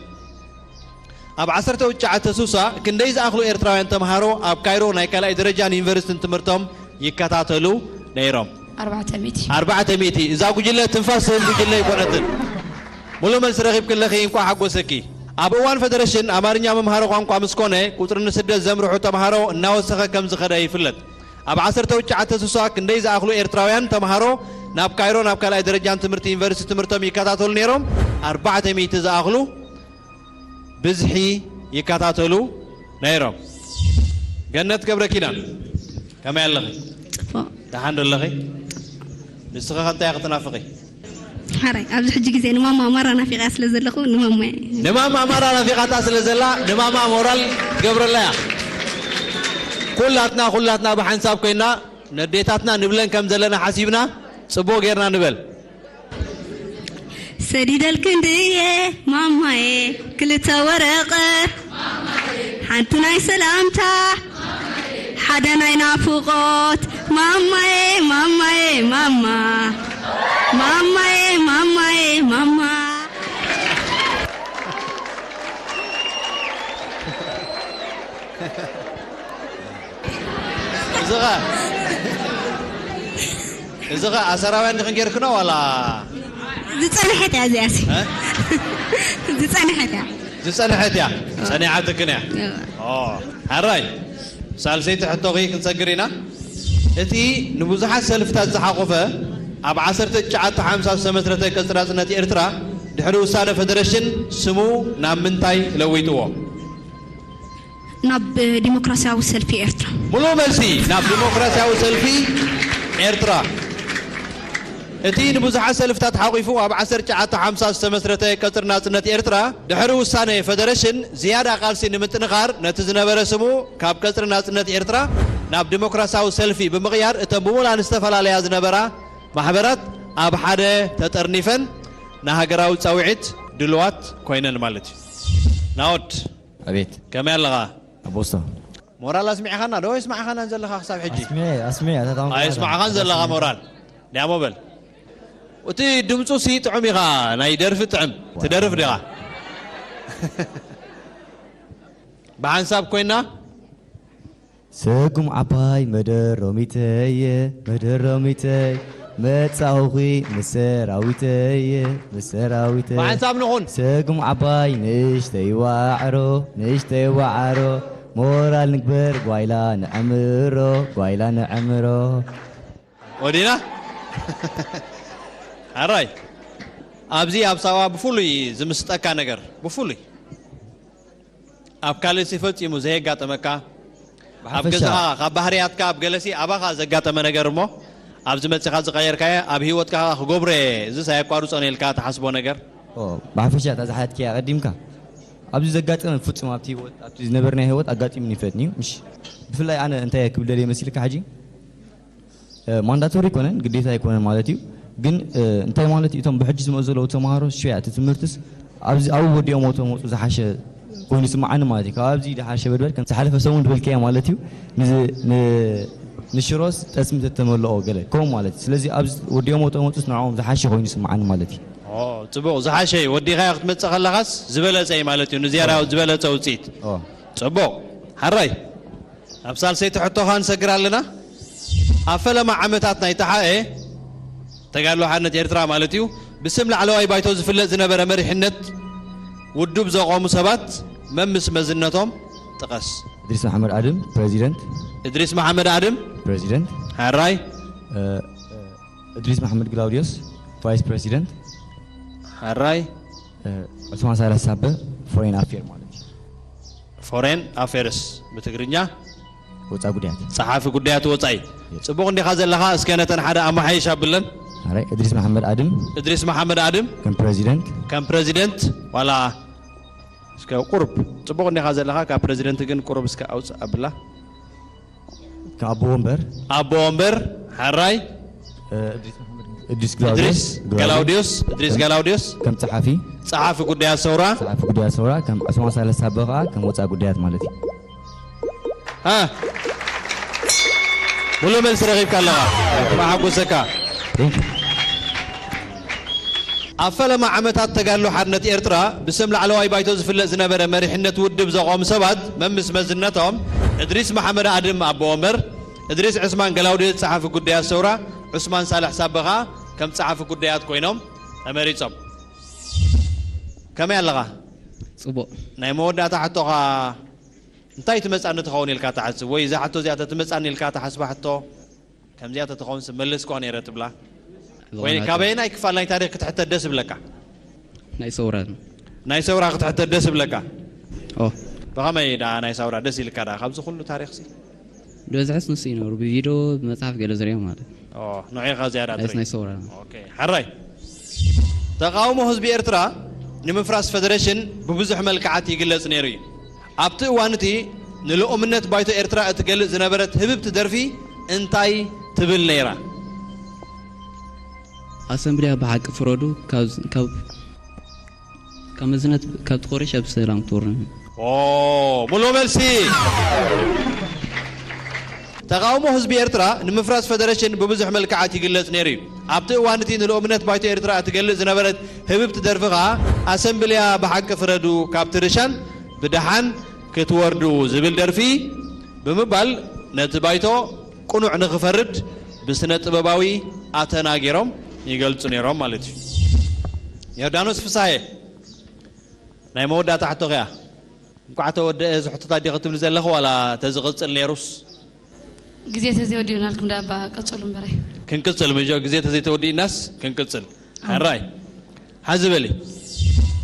ኣብ ዓሰርተ ትሽዓተ ስሳ ክንደይ ዝኣኽሉ ኤርትራውያን ተምሃሮ ኣብ ካይሮ ናይ ካልኣይ ደረጃን ዩኒቨርሲቲን ትምህርቶም ይከታተሉ ነይሮም? ኣርባዕተ ሚእቲ። ኣርባዕተ ሚእቲ። እዛ ጉጅለ ትንፋስ ትህብ ጉጅለ ኣይኮነትን። ሙሉእ መልሲ ረኺብኪ ኣለኺ፣ እንቋዕ ሓጎሰኪ። ኣብ እዋን ፈደረሽን ኣማርኛ መምሃሪ ቋንቋ ምስ ኮነ፣ ቁጽሪ ንስደት ዘምርሑ ተምሃሮ እናወሰኸ ከም ዝኸደ ይፍለጥ። ኣብ ዓሰርተ ትሽዓተ ስሳ ክንደይ ዝኣኽሉ ኤርትራውያን ተምሃሮ ናብ ካይሮ ናብ ካልኣይ ደረጃን ትምህርቲ ዩኒቨርሲቲ ትምህርቶም ይከታተሉ ነይሮም? ኣርባዕተ ሚእቲ ዝኣኽሉ ብዝሒ ይከታተሉ ነይሮም። ገነት ገብረ ኪዳን፣ ከመይ ኣለኺ? ጽቡቕ። ደሓን ዶ ኣለኺ? ንስኺ ኸ እንታይ ኢኺ ትናፍቒ? ሓራይ፣ ኣብዚ ሕጂ ግዜ ንማማ ማራ ናፊቐያ ስለ ዘለኹ፣ ንማማ እየ። ንማማ ማራ ናፊቓታ ስለ ዘላ፣ ንማማ ሞራል ትገብረላ እያ። ኩላትና፣ ኩላትና ብሓንሳብ ኮይና፣ ነዴታትና ንብለን ከም ዘለና ሓሲብና፣ ጽቡቕ ጌርና ንበል። ሰዲደልኪ እንድየ ማማየ፣ ክልተ ወረቐት፣ ሓንቲ ናይ ሰላምታ፣ ሓደ ናይ ናፍቖት። ማማየ፣ ማማየ፣ ማማ። ማማየ፣ ማማየ፣ ማማ። እዚ ኸ፣ እዚ ኸ ኣሰራውያን ድኽን ጌርክኖ ዋላ? ዝጸንሐት እያ እዚኣሲ። እ? ዝጸንሐት እያ። ዝጸንሐት እያ። ጸኒዓትክን እያ። እዋ። ኦ፣ ሕራይ። ሳልሰይቲ ሕቶኺ ክንሰግር ኢና። እቲ ንብዙሓት ሰልፍታት ዝሓቖፈ ኣብ ዓሰርተ ትሽዓተ ሓምሳ ዝተመስረተ ቅርጺ ናጽነት ኤርትራ ድሕሪ ውሳነ ፈደረሽን ስሙ ናብ ምንታይ ለዊጥዎ? ናብ ዲሞክራሲያዊ ሰልፊ ኤርትራ። ሙሉእ መልሲ ናብ ዲሞክራሲያዊ ሰልፊ ኤርትራ። እቲ ንብዙሓት ሰልፍታት ሓቒፉ ኣብ ዓሰርተ ትሽዓተ ሓምሳ ዝተመስረተ ቀጽሪ ናጽነት ኤርትራ፣ ድሕሪ ውሳነ ፈደረሽን ዝያዳ ቃልሲ ንምጥንኻር፣ ነቲ ዝነበረ ስሙ ካብ ቀጽሪ ናጽነት ኤርትራ ናብ ዲሞክራሲያዊ ሰልፊ ብምቕያር፣ እተን ብምሉኣን ዝተፈላለያ ዝነበራ ማሕበራት ኣብ ሓደ ተጠርኒፈን ንሃገራዊ ጻውዒት ድሉዋት ኮይነን ማለት እዩ። ናኦድ፣ ኣቤት። ከመይ ኣለኻ? ኣቦስቶ። ሞራል ኣስሚዕኻና ዶ ኣይስማዕኻናን ዘለኻ ክሳብ ሕጂ? ኣስሚዐ፣ ኣስሚዐ፣ ኣታ ታማሚ ኣይስማዕኻን ዘለኻ ሞራል። ዲያሞ በል። እቲ ድምፁ ሲ ጥዑም ኢኻ፣ ናይ ደርፊ ጥዕም። ትደርፍ ዲኻ? ብሓንሳብ ኮይና? ስጉም ዓባይ መደሮሚተየ፣ መደሮሚተይ፣ መጻኹኺ ምስ ሰራዊተየ፣ ምስ ሰራዊተይ። ብሓንሳብ ንኹን። ስጉም ዓባይ ንእሽተይ ዋዕሮ፣ ንእሽተይ ዋዕሮ፣ ሞራል ንግበር ጓይላ ንዕምሮ፣ ጓይላ ንዕምሮ። ወዲና? ኣራይ። ኣብዚ ኣብ ሳዋ ብፍሉይ ዝምስጠካ ነገር፣ ብፍሉይ። ኣብ ካልእሲ ፈጺሙ ዘየጋጠመካ፣ ኣብ ብሓፈሻ። ገዛኻ፣ ካብ ባህርያትካ፣ ኣብ ገለሲ ኣባኻ ዘጋጠመ ነገር እሞ፣ ኣብዚ መጺኻ ዝቐየርካዮ፣ ኣብ ህይወትካ ክገብሮ እየ፣ እዚስ ኣየቋርጾን ኢልካ ትሓስቦ ነገር? ኦ፣ ብሓፈሻ እታ ዝሓትክያ ቀዲምካ። ኣብዚ ዘጋጠመ ፍጹም ኣብቲ ህይወት፣ ኣብቲ ዝነበርናዮ ህይወት ኣጋጢሙኒ ይፈልጥን እዩ። ምሽ፣ ብፍላይ ኣነ እንታይ ክብል ደልየ መሲልካ ሕጂ? እ፣ ማንዳቶሪ ኣይኮነን፣ ግዴታ ኣይኮነን ማለት እዩ። ግን፣ እ፣ እንታይ ማለት እዩ? እቶም ብሕጂ ዝመፁ ዘለዉ ተምሃሮ ሽያ እቲ ትምህርትስ ኣብዚ ኣብኡ ወዲኦም ተመፁ ዝሓሸ ኮይኑ ይስምዓኒ ማለት እዩ። ካብ ኣብዚ ዝሓሸ በድበር ከም ዝሓለፈ ሰሙን ዝበልካዮ ማለት እዩ። ንዚ-፣ ን-፣ ንሽሮስ ጠስሚ ተተመልኦ ገለ ከምኡ ማለት እዩ። ስለዚ ኣብዚ ወዲኦም ተመፁስ ንዕኦም ዝሓሸ ኮይኑ ይስምዓኒ ማለት እዩ። ኦ፣ ጽቡቕ፣ ዝሓሸ እዩ። ወዲኻዮ ክትመጽእ ከለኻስ ዝበለጸ እዩ ማለት እዩ። ንዝያዳ ዝበለጸ ውጽኢት። ኦ። ጽቡቕ። ሓራይ። ኣብ ሳልሰይቲ ሕቶኻ ንሰግር ኣለና። ኣብ ፈለማ ዓመታት ናይ ተሓኤ ተጋድሎ ሓርነት ኤርትራ ማለት እዩ፣ ብስም ላዕለዋይ ባይቶ ዝፍለጥ ዝነበረ መሪሕነት ውድብ ዘቖሙ ሰባት መምስ መዝነቶም ጥቐስ። እድሪስ መሓመድ ኣድም፣ ፕረዚደንት። እድሪስ መሓመድ ኣድም። ፕረዚደንት። ሓራይ። እ፣ እድሪስ መሓመድ ግላውዲዮስ፣ ቫይስ ፕረዚደንት። ሓራይ። እ፣ ዑስማን ሳልሕ ሳበ፣ ፎሬን ኣፌር ማለት እዩ። ፎሬን ኣፌርስ ብትግርኛ? ወጻኢ ጉዳያት። ጸሓፊ ጉዳያት ወጻኢ። የስ። ጽቡቕ እንዲኻ ዘለኻ፣ እስከ ነተን ሓደ ኣመሓይሽ ኣብለን። ኣራይ፣ እድሪስ መሓመድ ኣድም። እድሪስ መሓመድ ኣድም። ከም ፕረዚደንት። ከም ፕረዚደንት፣ ዋላ እስከ ቁሩብ። ጽቡቕ እንዲኻ ዘለኻ፣ ካብ ፕረዚደንት ግን ቁሩብ እስከ ኣውጽእ ኣብላ። ከም ኣቦ ወንበር። ኣቦ ወንበር፣ ሓራይ። እ፣ እድሪስ መሓመድ፣ እድሪስ እድሪስ ጋላውዲዮስ፣ ጋላውዲዮስ፣ እድሪስ ከም፣ ጋላውዲዮስ። ከም ጸሓፊ። ጸሓፊ ጉዳያት ሰውራ። ጸሓፊ ጉዳያት ሰውራ፣ ከም ዑስማን ሳልሕ ሳበ ከኣ ከም ወጻኢ ጉዳያት ማለት እዩ። ሃ። ሙሉእ መልሲ ረኺብካ ኣለኻ። መሓጎሰካ። Thank you። ኣብ ፈለማ ዓመታት ተጋድሎ ሓርነት ኤርትራ፣ ብስም ላዕለዋይ ባይቶ ዝፍለጥ ዝነበረ መሪሕነት ውድብ ዘቖሙ ሰባት፣ መምስ መዝነቶም፣ እድሪስ መሓመድ ኣድም ኣቦ ወንበር፣ እድሪስ ዕስማን ገላውዴስ ጸሓፊ ጉዳያት ሰውራ፣ ዑስማን ሳልሕ ሳበ ኸኣ ከም ጸሓፊ ጉዳያት ኮይኖም ተመሪጾም። ከመይ ኣለኻ? ጽቡቕ። ናይ መወዳእታ ሕቶኻ እንታይ ትመጻኒ ትኸውን ኢልካ ትሓስብ? ወይ እዛ ሕቶ እዚኣ ተትመጻኒ ኢልካ ትሓስባ ሕቶ? ከምዚኣ ተትኸውን ስብ መለስኳ ነይረ ትብላ? ወይ ብቐናት ካበየናይ ክፋል ናይ ታሪኽ ክትሕተት ደስ ይብለካ? ናይ ሰውራ። ናይ ሰውራ ክትሕተት ደስ ይብለካ? ኦ። ብኸመይ ደኣ ናይ ሰውራ ደስ ኢልካ ደኣ ካብዚ ኩሉ ታሪኽሲ? ዝበዝሐስ ንሱ እዩ ነይሩ፣ ብቪድዮ፣ ብመጽሓፍ ገለ ዝሪኦ ማለት። ኦ፣ ንዑ ኢኻ ዝያዳ ናይስ ትርኢ። ናይ ሰውራ። ኦኬ፣ ሓራይ። ተቓውሞ ህዝቢ ኤርትራ ንምፍራስ ፈደረሽን ብብዙሕ መልክዓት ይግለጽ ነይሩ እዩ። ኣብቲ እዋን እቲ ንልኡምነት ባይቶ ኤርትራ እትገልጽ ዝነበረት ህብብቲ ደርፊ እንታይ ትብል ነይራ? ኣሰምብልያ ብሓቂ ፍረዱ፣ ካብ፣ ካብ፣ ካብ መዝነት፣ ካብ ትኾርሽ ኣብ ሰላም ትወርኒ። ኦ፣ ሙሉእ መልሲ። ተቓውሞ ህዝቢ ኤርትራ ንምፍራስ ፈደረሽን ብብዙሕ መልክዓት ይግለጽ ነይሩ እዩ። ኣብቲ እዋን እቲ ንልኡምነት ባይቶ ኤርትራ እትገልጽ ዝነበረት ህብብቲ ደርፊ ኸኣ ኣሰምብልያ ብሓቂ ፍረዱ፣ ካብ ትርሻን ብደሓን ክትወርዱ ዝብል ደርፊ ብምባል ነቲ ባይቶ ቅኑዕ ንኽፈርድ ብስነ ጥበባዊ ኣተና ገይሮም ይገልጹ ነይሮም ማለት እዩ። ዮርዳኖስ ፍሳሄ፣ ናይ መወዳእታ ሕቶኺ እያ። እንቋዕ ተወደአ እዚ ሕቶታት ዲኺ ትብሊ ዘለኺ ዋላ ተዝቕጽል ነይሩስ? ግዜ ተዘይወዲኡናልኩም ደኣ እባ ቀጽሉ እምበረይ። ክንቅጽል ምጆ፣ ግዜ ተዘይተወዲእናስ ክንቅጽል። ኣዎ። ሕራይ። ሓዚ በሊ።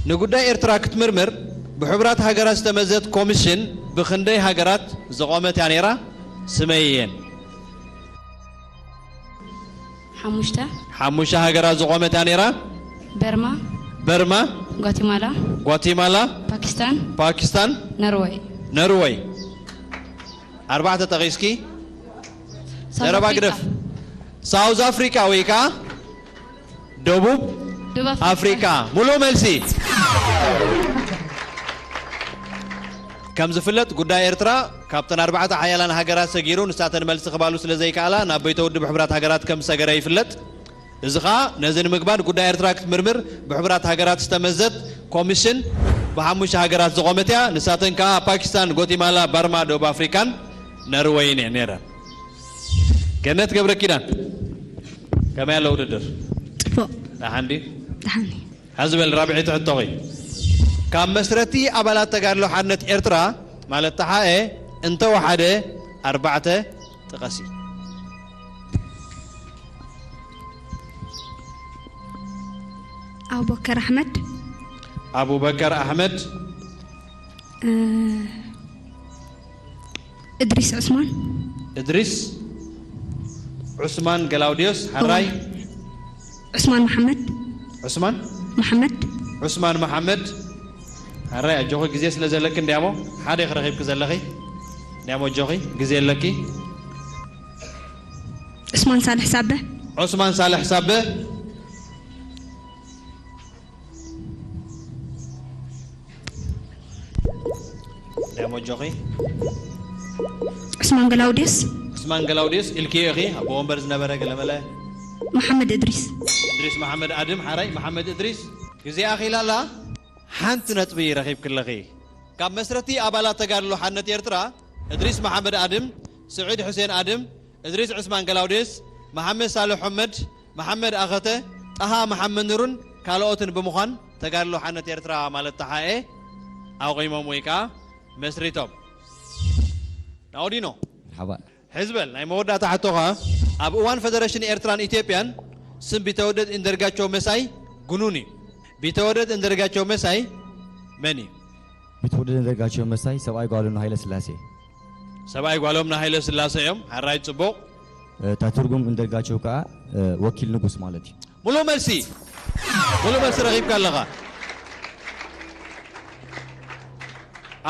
ንጉዳይ ኤርትራ ክትምርምር ብሕቡራት ሃገራት ዝተመዘት ኮሚሽን ብኽንደይ ሃገራት ዝቖመት እያ ነይራ? ስመይየን። ሓሙሽተ። ሓሙሽተ ሃገራት ዝቖመት እያ ነይራ። በርማ፣ በርማ፣ ጓቲማላ፣ ጓቲማላ፣ ፓኪስታን፣ ፓኪስታን፣ ነርወይ። ነርወይ። ኣርባዕተ ጠቒስኪ። ሳውዝ ዘረባ ኣፍሪቃ። ግደፍ። ሳውዝ ኣፍሪካ ወይ ከዓ ደቡብ ደቡብ ኣፍሪቃ። ኣፍሪካ። ሙሉእ መልሲ። ከም ዝፍለጥ ጉዳይ ኤርትራ ካብተን ኣርባዕተ ሓያላን ሃገራት ሰጊሩ ንሳተን መልሲ ክባሉ ስለ ዘይከኣላ ናብ ቤተ ውድብ ሕቡራት ሃገራት ከም ዝሰገረ ይፍለጥ። እዚ ኸኣ ነዚ ንምግባር ጉዳይ ኤርትራ ክትምርምር ብሕቡራት ሃገራት ዝተመዘት ኮሚሽን ብሓሙሽተ ሃገራት ዝቖመት እያ። ንሳተን ከኣ ፓኪስታን፣ ጎቲማላ፣ ባርማ፣ ደቡብ ኣፍሪካን ነርወይን እየን ነይረን። ገነት ገብረ ኪዳን፣ ከመይ ኣሎ ውድድር? ጽቡቕ። ደሓን ድዩ? ደሓን እዩ። ሕዚ በል ራብዒቲ ሕቶኺ። ካብ መስረቲ ኣባላት ተጋድሎ ሓርነት ኤርትራ ማለት ተሓኤ እንተወሓደ ኣርባዕተ ጥቐሲ። ኣቡበከር ኣሕመድ፣ ኣቡበከር ኣሕመድ፣ እ፣ እድሪስ ዑስማን፣ እድሪስ ዑስማን ገላውዲዮስ፣ ሓራይ ዑስማን መሓመድ፣ ዑስማን መሓመድ፣ ዑስማን መሓመድ፣ ሓራይ። ኣጆኺ፣ ግዜ ስለ ዘለኪ እንዲያሞ ሓደ ኢኺ ረኺብኪ ዘለኺ። እንዲያሞ ኣጆኺ፣ ግዜ ኣለኪ። ዑስማን ሳልሕ ሳበ፣ ዑስማን ሳልሕ ሳበ፣ እንዲያሞ ኣጆኺ። ዑስማን ገላውዲዮስ፣ ዑስማን ገላውዲዮስ ኢልኪዮ ኢኺ፣ ኣቦ ወንበር ዝነበረ ገለመለ። መሓመድ እድሪስ። እድሪስ መሓመድ ኣድም፣ ሓራይ። መሓመድ እድሪስ፣ ግዜ ኣኺላ ኣላ፣ ሓንቲ ነጥቢ ረኺብኪ ኣለኺ። ካብ መስረቲ ኣባላት ተጋድሎ ሓርነት ኤርትራ፣ እድሪስ መሓመድ ኣድም፣ ስዒድ ሑሴን ኣድም፣ እድሪስ ዑስማን ገላውዴስ፣ መሓመድ ሳልሕ ሑመድ፣ መሓመድ ኣኸተ፣ ጣሃ መሓመድ ኑርን ካልኦትን ብምዃን ተጋድሎ ሓርነት ኤርትራ ማለት ተሓኤ ኣቑሞም ወይ ከኣ መስሪቶም። ናኦዲኖ። መርሓባ። ሕዚ በል፣ ናይ መወዳእታ ሕቶኻ፣ ኣብ እዋን ፈደረሽን ኤርትራን ኢትዮጵያን ስም ቢተወደድ እንደርጋቸው መሳይ ግኑን እዩ። ቢተወደድ እንደርጋቸው መሳይ መን እዩ? ቢተወደድ እንደርጋቸው መሳይ ሰብኣይ ጓሉ ንሃይለ ስላሴ። ሰብኣይ ጓሎም ንሃይለ ስላሴ እዮም። ሓራይ ጽቡቕ። እታ ትርጉም እንደርጋቸው ከዓ፣ እ፣ ወኪል ንጉስ ማለት እዩ። ሙሉእ መልሲ፣ ሙሉእ መልሲ ረኺብካ ኣለኻ።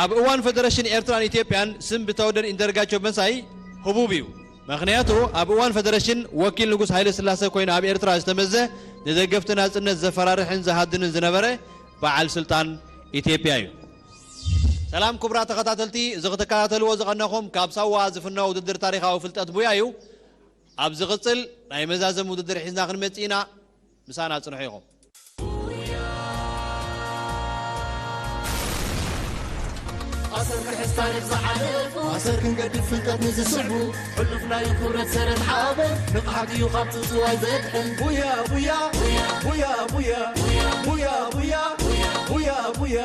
ኣብ እዋን ፈደረሽን ኤርትራን ኢትዮጵያን ስም ቢተወደድ እንደርጋቸው መሳይ ህቡብ እዩ። ምኽንያቱ ኣብ እዋን ፈደረሽን ወኪል ንጉስ ሃይለ ስላሴ ኮይኑ ኣብ ኤርትራ ዝተመዘ ንደገፍቲ ናጽነት ዘፈራርሕን ዝሃድንን ዝነበረ በዓል ስልጣን ኢትዮጵያ እዩ። ሰላም ክቡራት ተኸታተልቲ፣ እዚ ክትከታተልዎ ዝቐነኹም ካብ ሳዋ ዝፍነ ውድድር ታሪኻዊ ፍልጠት ቡያ እዩ። ኣብ ዝቕጽል ናይ መዛዘም ውድድር ሒዝና ክንመጽእ ኢና። ምሳና ጽንሑ ኢኹም። ኣሰር ክሕዝ ታሪኽ ዝሓለፉ ኣሰር ክንገድፍ ፍልጠት ንዝስዕቡ ሕሉፍ ናይ ክብረት ሰረት ሓበን ንቕሓት እዩ ካብ ትጽዋይ ዘድሕን ቡያ ቡያ ቡያ ቡያ ቡያ ቡያ ቡያ ቡያ